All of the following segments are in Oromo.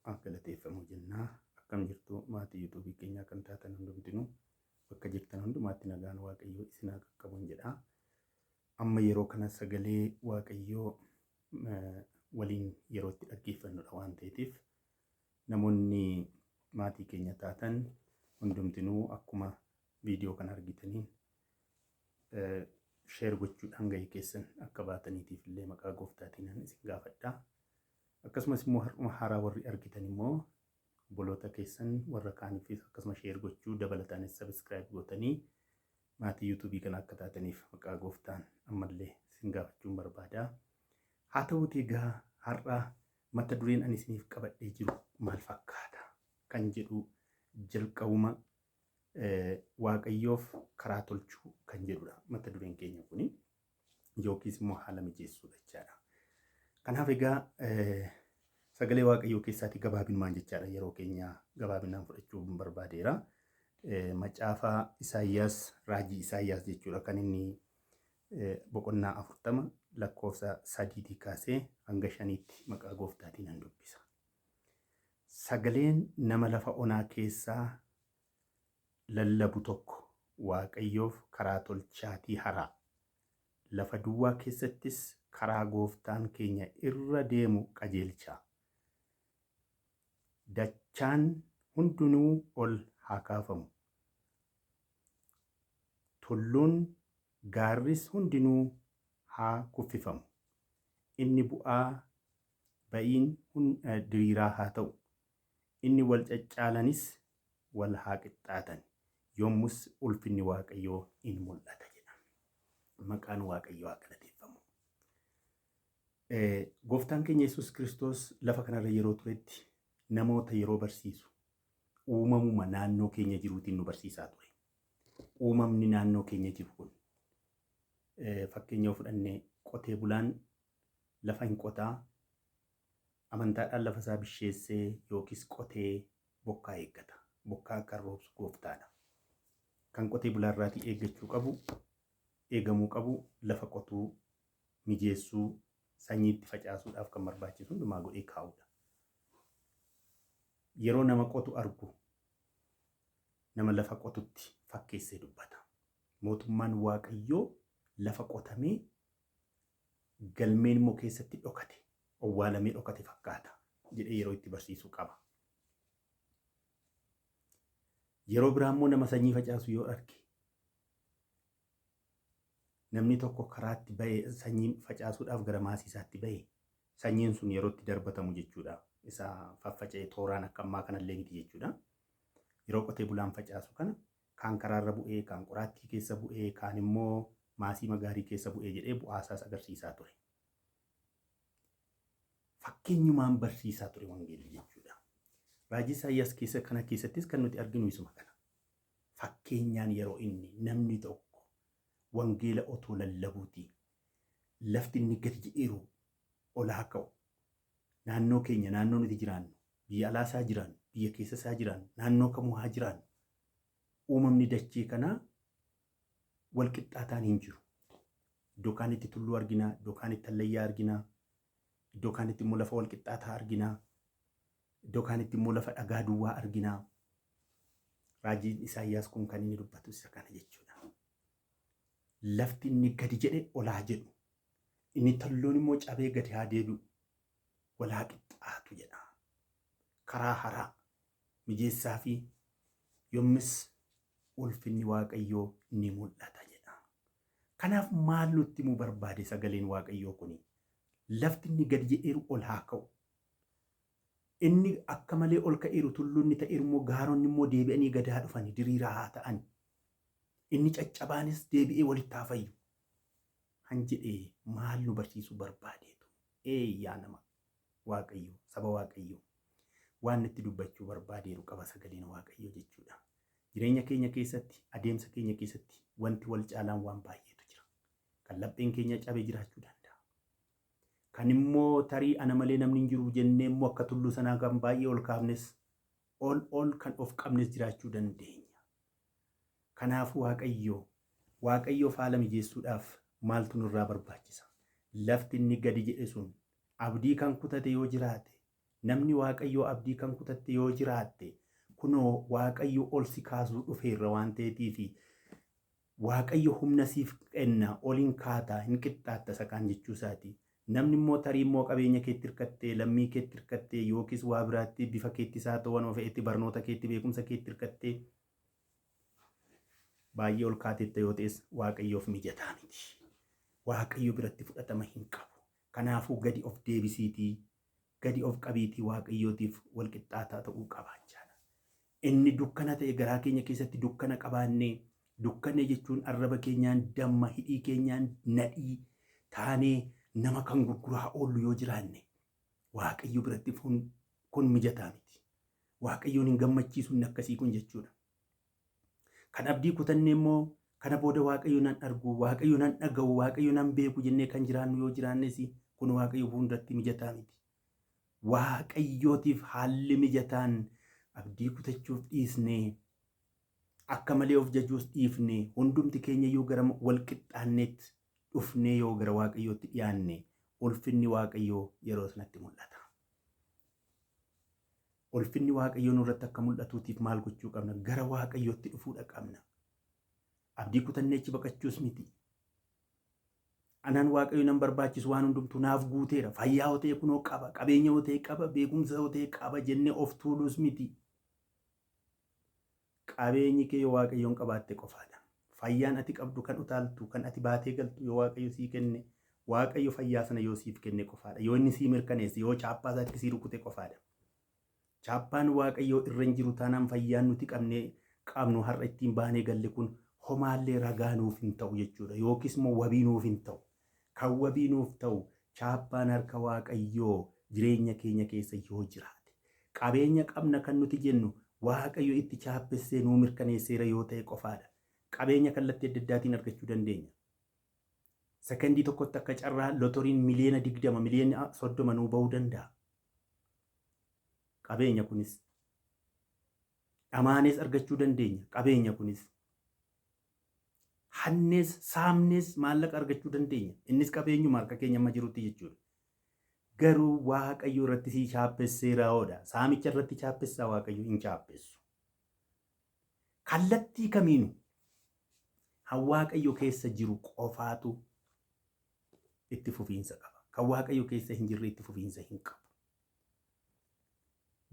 haa galateeffamu jennaa. Akkam jirtu maatii yuutuubii keenyaa kan taatan hundumtinuu bakka jirtan hundumaatti nagaan Waaqayyoo isin haa qaqqabuun jedha. Amma yeroo kana sagalee Waaqayyoo waliin yeroo itti dhaggeeffannudha waan ta'eetiif namoonni maatii keenya taatan hundumtinuu akkuma viidiyoo kana argitaniin sheer gochuudhaan gahee keessan akka baataniitiif illee maqaa gooftaatiin isin gaafadha. Akkasumas immoo har'uma haaraa warri argitan immoo obboloota keessan warra kaaniifis akkasuma sheer gochuu dabalataanis sabiskiraayib gootanii maatii yuutuubii kana akka taataniif maqaa gooftaan ammallee isin gaafachuun barbaada. Haa ta'uutii egaa har'a mata dureen ani isiniif qabadhee jiru maal fakkaata kan jedhu jalqabuma Waaqayyoof karaa tolchuu kan jedhudha mata dureen keenya kuni yookiis immoo haala mijeessuudha jechaadha. Kanaaf egaa sagalee Waaqayyoo keessaati gabaabinumaan jechaadha yeroo keenya gabaabinaan fudhachuu barbaadeera. Macaafa Isaayyaas raajii Isaayyaas jechuudha kan inni boqonnaa 40 lakkoofsa 3 kaasee hanga 5tti maqaa gooftaatiin nan dubbisa. Sagaleen nama lafa onaa keessaa lallabu tokko, Waaqayyoof karaa tolchaatii haraa, lafa duwwaa keessattis karaa gooftaan keenya irra deemu qajeelchaa. Dachaan hundinuu ol haa kaafamu, tulluun gaarris hundinuu haa kuffifamu, inni bu'aa ba'iin diriiraa haa ta'u, inni wal caccaalanis wal haa qixxaatan, yommus ulfinni Waaqayyoo in mul'ata jedha. Maqaan Waaqayyoo haa galateeffamu. Gooftaan keenya Yesuus Kiristoos lafa kanarra yeroo turetti namoota yeroo barsiisu uumamuma naannoo keenya jiruutiin nu barsiisaa ture. Uumamni naannoo keenya jiru kun fakkeenya yoo fudhanne qotee bulaan lafa hin qotaa amantaadhaan lafa isaa bisheessee yookiis qotee bokkaa eeggata. Bokkaa kan roobsu gooftaadha. Kan qotee bulaa irraatii eeggachuu qabu, eegamuu qabu lafa qotuu, mijeessuu, sanyii itti facaasuudhaaf kan barbaachisu hundumaa godhee kaa'uudha. Yeroo nama qotu argu nama lafa qotutti fakkeessee dubbata. Mootummaan Waaqayyoo lafa qotamee galmeen immoo keessatti dhokate, owwaalamee dhokate fakkaata jedhee yeroo itti barsiisu qaba. Yeroo biraa immoo nama sanyii facaasu yoo arge namni tokko karaatti ba'ee sanyii facaasuudhaaf gara maasii isaatti ba'e sanyiin sun yeroo itti darbatamu jechuudha. Isa faffaca'e tooraan akka ammaa kanallee miti jechuudha. Yeroo qotee bulaan facaasu kana kaan karaarra bu'ee, kaan qoraattii keessa bu'ee, kaan immoo maasii magaarii keessa bu'ee jedhee bu'aasaas agarsiisaa ture. Fakkeenyumaan barsiisaa ture wangeelli jechuudha. Raajii Isaayyaas keessa kana keessattis kan nuti arginu isuma kana. Fakkeenyaan yeroo inni namni tokko wangeela otoo lallabuutii lafti inni gadi jedheeru ol haa ka'u. Naannoo keenya naannoo nuti jiraannu biyya alaas haa jiraannu biyya keessas haa jiraannu naannoo kamuu haa jiraannu uumamni dachee kanaa wal qixxaataan hin jiru. Iddoo kaanitti tulluu argina, iddoo kaanitti hallayyaa argina, iddoo kaanitti immoo lafa wal qixxaataa argina, iddoo kaanitti immoo lafa dhagaa duwwaa argina. Raajiin Isaayyaas kun kan inni dubbatu isa kana jechuudha. Lafti inni gadi jedhe ol haa jedhu. Inni tulluun immoo cabee gadi haa deebi'u. Wal haa qixxaatu jedha. Karaa haraa mijeessaa fi yommis ulfinni Waaqayyoo ni mul'ata jedha. Kanaaf maal nutti himuu barbaade sagaleen Waaqayyoo kuni? Lafti inni gadi jedheeru ol haa ka'u. Inni akka malee ol ka'eeru tulluun inni ta'eeru immoo gaaronni immoo deebi'anii gad haa dhufani diriiraa haa ta'ani. Inni caccabaanis deebi'ee walitti haa fayyu. Han jedhee maal nu barsiisuu barbaadeetu? Ee yaa nama Waaqayyoo, saba Waaqayyoo. Waan nutti dubbachuu barbaadeeru qaba sagaleen Waaqayyoo jechuudha. Jireenya keenya keessatti, adeemsa keenya keessatti wanti wal caalaan waan baay'eetu jira. Kan lapheen keenya cabe jiraachuu danda'a. Kan immoo tarii ana malee namni hin jiru jennee immoo akka tulluu sanaa kan baay'ee ol kaafnes ol ol kan of qabnes jiraachuu dandeenya. Kanaafuu Waaqayyo Waaqayyoof haala mijeessuudhaaf maaltu nurraa barbaachisa? Lafti inni gadi jedhe sun abdii kan kutate yoo jiraate, Namni Waaqayyoo abdii kan kutatte yoo jiraatte, kunoo Waaqayyo ol si kaasuu dhufeerra waan ta'eetiifi Waaqayyo humna siif kenna, ol hin kaata, hin qixxaatta isa kaan jechuu isaati. Namni immoo tarii immoo qabeenya keetti hirkattee, lammii keetti hirkattee yookiis waa biraatti bifa keettis haa ta'u wanuma fe'etti barnoota keetti, beekumsa keetti hirkattee baay'ee ol kaateetta yoo ta'es Waaqayyoof mijataa miti. Waaqayyo biratti fudhatama hin qabu. Kanaafuu gadi of deebisiitii, gadi of qabiitii Waaqayyootiif wal qixxaataa ta'uu qabaachaadha. Inni dukkana ta'e garaa keenya keessatti dukkana qabaannee, dukkanne jechuun arraba keenyaan damma, hidhii keenyaan nadhii taanee nama kan gurguraa oollu yoo jiraanne Waaqayyo biratti kun mijataa miti. Waaqayyoon hin gammachiisu inni akkasii kun jechuudha. Kan abdii kutanne immoo kana booda Waaqayyo nan argu, Waaqayyo nan dhaga'u, Waaqayyo nan beeku jennee kan jiraannu yoo jiraannes kun Waaqayyo fuulduratti mijataa miti. Waaqayyootiif haalli mijataan abdii kutachuuf dhiisnee akka malee of jajuus dhiifnee hundumti keenya iyyuu gara wal qixxaanneetti dhufnee yoo gara Waaqayyootti dhiyaanne ulfinni Waaqayyoo yeroo sanatti mul'ata. Ulfinni Waaqayyoo nurratti akka mul'atuutiif maal gochuu qabna? Gara Waaqayyootti dhufuudha qabna. Abdii kutannee achi baqachuus miti. Anaan Waaqayyo nan barbaachisu waan hundumtuu naaf guuteera. Fayyaa yoo ta'e kunoo qaba, qabeenya yoo ta'e qaba, beekumsa yoo ta'e qaba jennee of tuuluus miti. Qabeenyi kee yoo Waaqayyoon qabaatte qofaadha. Fayyaan ati qabdu kan utaaltu, kan ati baatee galtu yoo Waaqayyo sii kenne, Waaqayyo fayyaa sana yoo siif kenne qofaadha. Yoo inni sii mirkaneesse, yoo chaappaa isaatti sii rukute qofaadha. Chaappaan Waaqayyoo irra hin jiru taanaan fayyaan nuti qabnee qabnu har'a ittiin baanee galle kun homaallee ragaa nuuf hin ta'u jechuudha. Yookiis immoo wabii nuuf hin ta'u. Kan wabii nuuf ta'u chaappaan harka Waaqayyoo jireenya keenya keessa yoo jiraate. Qabeenya qabna kan nuti jennu Waaqayyo itti chaappessee nuu mirkaneesseera yoo ta'e qofaadha. Qabeenya kallattii adda addaatiin argachuu dandeenya. Sekondii tokkotti akka carraa lotoriin miliyoona 20, miliyoona 30 nuu ba'uu danda'a. Qabeenya kunis. Dhamaanees argachuu dandeenya. Qabeenya kunis. Hannees, saamnees maallaqa argachuu dandeenya. Innis qabeenyuma harka keenya amma jirutti jechuudha. Garuu Waaqayyo irratti sii chaappesseeraoodha. Saamicha irratti chaappessaa Waaqayyo hin chaappessu. Kallattii kamiinu kan Waaqayyo keessa jiru qofaatu itti fufiinsa qaba. Kan Waaqayyo keessa hin jirre itti fufiinsa hin qabu.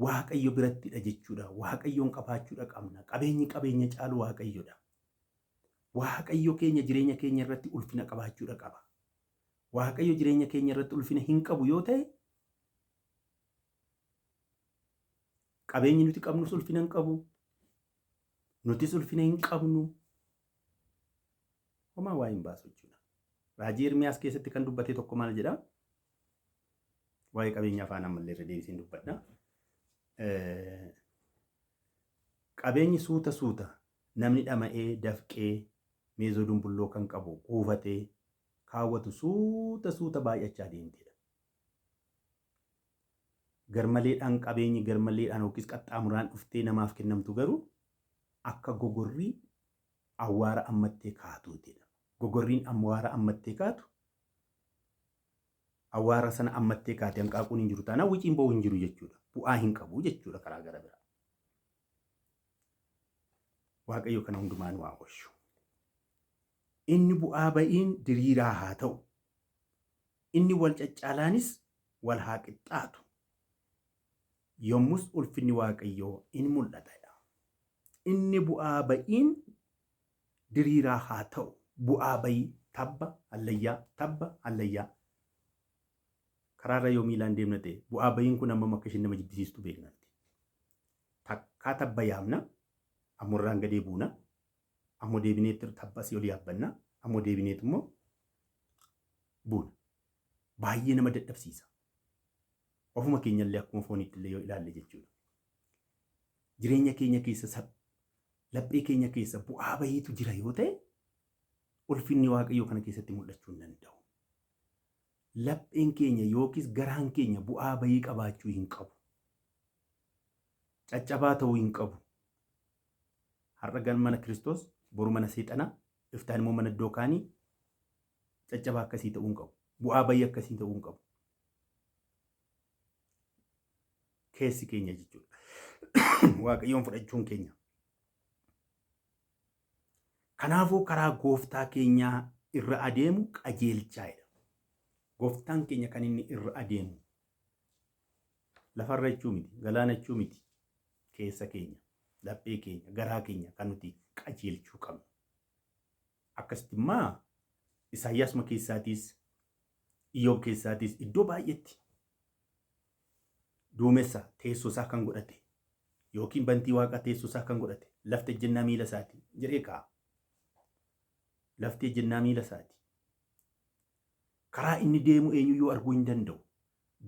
Waaqayyo birattidha jechuudha. Waaqayyoon qabaachuudha qabna. Qabeenyi qabeenya caalu Waaqayyodha. Waaqayyo keenya jireenya keenya irratti ulfina qabaachuudha qaba. Waaqayyo jireenya keenya irratti ulfina hin qabu yoo ta'e qabeenyi nuti qabnus ulfina hin qabu. Nutis ulfina hin qabnu. Homaa waa hin baasu jechuudha. Raajii Ermiyaas keessatti kan dubbate tokko maal jedha? Waa'ee qabeenya afaan ammallee irra deebiseen dubbadha. Qabeenyi suuta suuta namni dhama'ee dafqee meezoo dumbulloo kan qabu kuufatee kaawwatu suuta suuta baay'achaa deemtedha. Garmaleedhaan qabeenyi garmaleedhaan yookiis qaxxaamuraan dhuftee namaaf kennamtu garuu akka gogorrii awwaara ammattee kaatuutidha. Gogorriin awwaara ammattee kaatu awwaara sana ammattee kaate hanqaaquun hin jiru taanaan wiciin ba'uu hin jiru jechuudha. Bu'aa hin qabu jechuudha karaa gara biraa. Waaqayyo kana hundumaa nu haa oolchu. Inni bu'aa ba'iin diriiraa haa ta'u. Inni wal caccaalaanis wal haa qixxaatu. Yommus ulfinni Waaqayyoo in mul'ata. Inni bu'aa ba'iin diriiraa haa ta'u. Bu'aa ba'ii tabba hallayyaa tabba hallayyaa. Karaarra yoo miilaan deemna ta'e bu'aa ba'iin kun hammam akka isheen nama jibbisiistu beekna. Takkaa tabba yaabna ammoo irraan gadee buuna ammoo deebineetti tabba asii ol yaabbanna ammoo deebineetu immoo buuna. Baay'ee nama dadhabsiisa. Ofuma keenyallee akkuma fooniitti illee yoo ilaalle jechuudha. Jireenya keenya keessa laphee keenya keessa bu'aa bahiitu jira yoo ta'e ulfinni Waaqayyoo kana keessatti mul'achuu hin danda'u. Lapheen keenya yookiis garaan keenya bu'aa bahii qabaachuu hin qabu. Caccabaa ta'uu hin qabu. Har'a gan mana Kiristoos, boru mana Seexanaa, iftaan immoo mana iddoo kaanii caccabaa akkasii ta'uu hin qabu. Bu'aa bahii akkasii ta'uu hin qabu. Keessi keenya jechuudha. Waaqayyoon fudhachuun keenya. Kanaafuu karaa gooftaa keenyaa irra adeemu qajeelchaadha. Gooftaan keenya kan inni irra adeemu lafarra jechuu miti, galaana jechuu miti. Keessa keenya, laphee keenya, garaa keenya kan nuti qajeelchuu qabnu. Akkasitti immoo Isaayyaasuma keessaatiis, Iyyoob keessaatiis iddoo baay'eetti duumessa teessoo isaa kan godhate yookiin bantii waaqaa teessoo isaa kan godhate lafti ejjennaa miila isaati jedhee kaa'a. Lafti ejjennaa miila isaati. Karaa inni deemu eenyuyyuu arguu hin danda'u.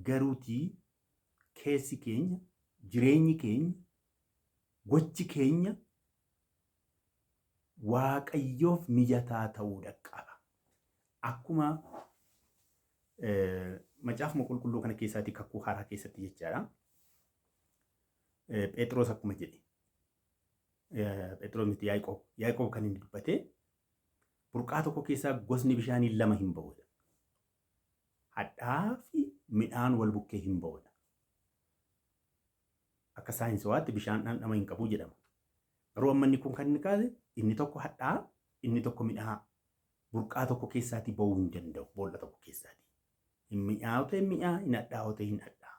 Garuutii keessi keenya, jireenyi keenya, gochi keenya Waaqayyoof mijataa ta'uudha qaba. Akkuma macaafuma qulqulluu kana keessaatii kakuu haaraa keessatti jechaadha. Phexros akkuma jedhe Phexros miti Yaaqoob Yaaqoob kan inni dubbate burqaa tokko keessaa gosni bishaanii lama hin ba'udha. Hadhaa fi midhaan wal bukkee hin ba'udha. Akka saayinsiwaatti bishaan dhandhama hin qabu jedhama. Garuu amma inni kun kan inni kaase inni tokko hadhaa inni tokko midhaa burqaa tokko keessaatii ba'uu hin danda'u boolla tokko keessaatii. Hin mi'aawu ta'e mi'aa, hin hadhaa'u ta'e hin hadhaa.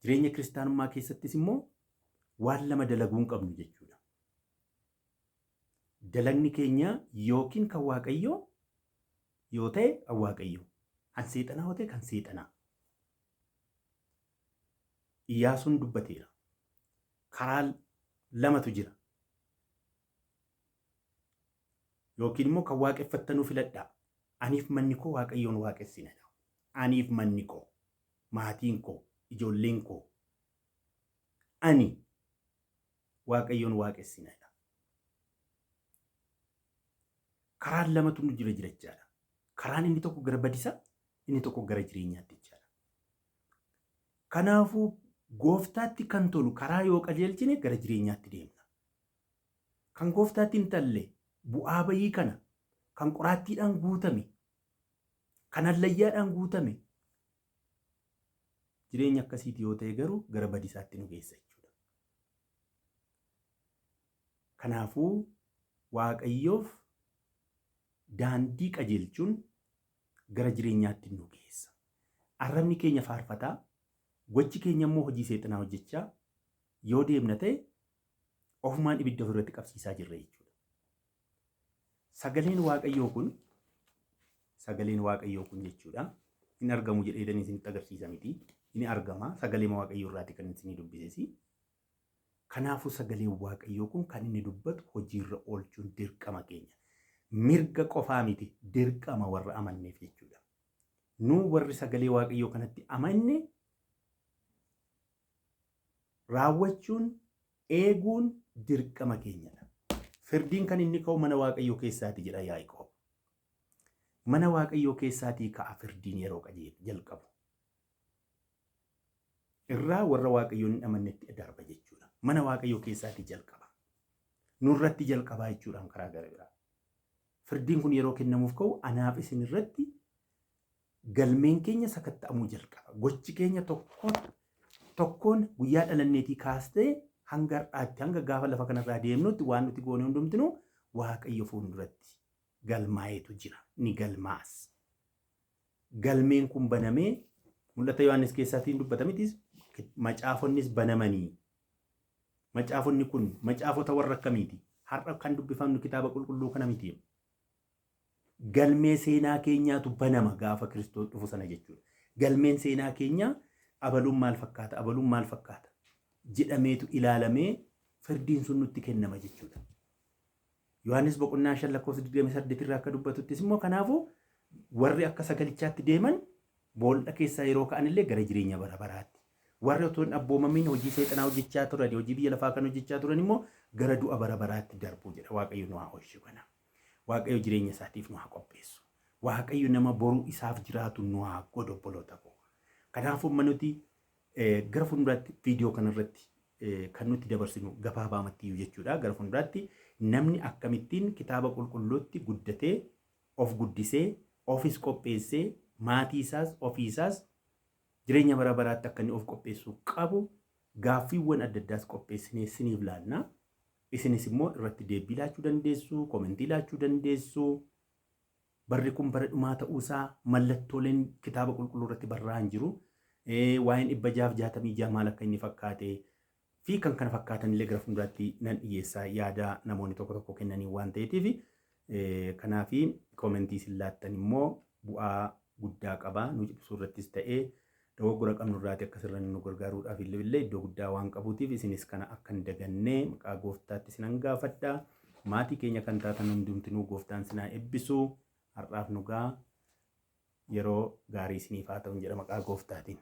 Jireenya kiristaanummaa keessattis immoo waan lama dalaguu hin qabnu jechuudha. Dalagni keenya yookiin kan Waaqayyoo yoo ta'e kan Waaqayyoo, kan seexanaa yoo ta'e kan seexanaa. Iyyaasuun dubbateera. Karaa lamatu jira. Yookiin immoo kan waaqeffattanuu filadhaa. Aniif manni koo Waaqayyoon waaqessina. Aniif manni koo, maatiin koo, ijoolleen koo, ani Waaqayyoon waaqessina. Karaan lamatu nu jira jechaadha. Karaan inni tokko gara badisaa, inni tokko gara jireenyaatti jechaadha. Kanaafuu gooftaatti kan tolu karaa yoo qajeelchine gara jireenyaatti deemna. Kan gooftaatti hin talle bu'aa bayii kana kan qoraattiidhaan guutame, kan hallayyaadhaan guutame jireenya akkasiiti yoo ta'e garuu gara badisaatti nu geessa jechuudha. Kanaafuu Waaqayyoof daandii qajeelchuun gara jireenyaatti nu geessa. Arrabni keenya faarfataa, gochi keenya immoo hojii seexanaa hojjechaa yoo deemna ta'e ofumaan ibidda ofirratti qabsiisaa jirra jechuudha. Sagaleen Waaqayyoo kun sagaleen Waaqayyoo kun jechuudha. Hin argamu jedheetanii isinitti agarsiisa miti. Inni argama. Sagalee Waaqayyoo irraati kan isinii dubbisesi. Kanaafuu sagaleen Waaqayyoo kun kan inni dubbatu hojiirra oolchuun dirqama keenya. Mirga qofaa miti dirqama warra amanneef jechuudha. Nu warri sagalee Waaqayyoo kanatti amanne raawwachuun eeguun dirqama keenyadha. Firdiin kan inni ka'u mana Waaqayyoo keessaati jedha Yaaqoob. Mana Waaqayyoo keessaatii ka'a firdiin yeroo jalqabu. Irraa warra Waaqayyoon hin amannetti darba jechuudha. Mana Waaqayyoo keessaatii jalqaba. Nurratti jalqabaa jechuudhaan karaa gara biraa. Firdiin kun yeroo kennamuuf ka'u anaaf isin irratti galmeen keenya sakatta'amuu jalqaba. Gochi keenya tokko tokkoon guyyaa dhalanneetii kaastee hanga har'aatti hanga gaafa lafa kanarraa deemnutti waan nuti goone hundumtinuu Waaqayyo fuulduratti galmaa'eetu jira. Ni galmaa'as. Galmeen kun banamee mul'ata Yohaannis keessaatiin dubbata mitis macaafonnis banamanii. Macaafonni kun macaafota warra akkamiiti? Har'a kan dubbifamnu kitaaba qulqulluu kana miti. Galmee seenaa keenyaatu banama gaafa Kiristoos dhufu sana jechuudha. Galmeen seenaa keenyaa abaluun maal fakkaata, abaluun maal fakkaata jedhameetu ilaalamee firdiin sun nutti kennama jechuudha. Yohaannis boqonnaa 5 lakkoofsa 28 irraa akka dubbatuttis immoo kanaafuu warri akka sagalichaatti deeman boolla keessaa yeroo ka'an illee gara jireenya bara baraatti. Warri otoo hin abboomamiin hojii seexanaa hojjechaa turan, hojii biyya lafaa kan hojjechaa turan immoo gara du'a bara baraatti darbu jedha. Waaqayyo nu haa oolchu kana. Waaqayyo jireenya isaatiif nu haa qopheessu. Waaqayyo nama boruu isaaf jiraatu nu haa godhu obboloota koo. Kanaafuu amma nuti gara fuulduraatti viidiyoo kanarratti kan nuti dabarsinu gabaabaamatti iyyuu jechuudha. Gara fuulduraatti namni akkamittiin kitaaba qulqulluutti guddatee of guddisee ofis qopheessee maatii isaas ofii isaas Jireenya bara baraatti akka inni of qopheessuu qabu gaaffiiwwan adda addaas qopheessinee isiniif laanna. Isinis immoo irratti deebii laachuu dandeessu, comment laachuu dandeessu. Barri kun bara dhumaa ta'uusaa mallattooleen Kitaaba Qulqulluu irratti barraa'an jiru. Waa'een 666 maal akka inni fakkaate fi kan kana fakkaatan illee gara fuulduraatti nan dhiyeessaa, yaada namoonni tokko tokko kennanii waan ta'eetiif. Kanaaf comment isin laattan immoo bu'aa guddaa qaba. Nu cimsuu irrattis ta'ee, dogoggora qabnu irraati akka sirran nu gargaaruudhaaf illee iddoo guddaa waan qabuutiif, isinis kana akka hin dagannee maqaa Gooftaatti isinan gaafadha. Maatii keenya kan taatan hundumtinuu Gooftaan sinaa eebbisu. Har'aaf nu gaa, yeroo gaarii isiniif haa ta'u jedha maqaa Gooftaatiin.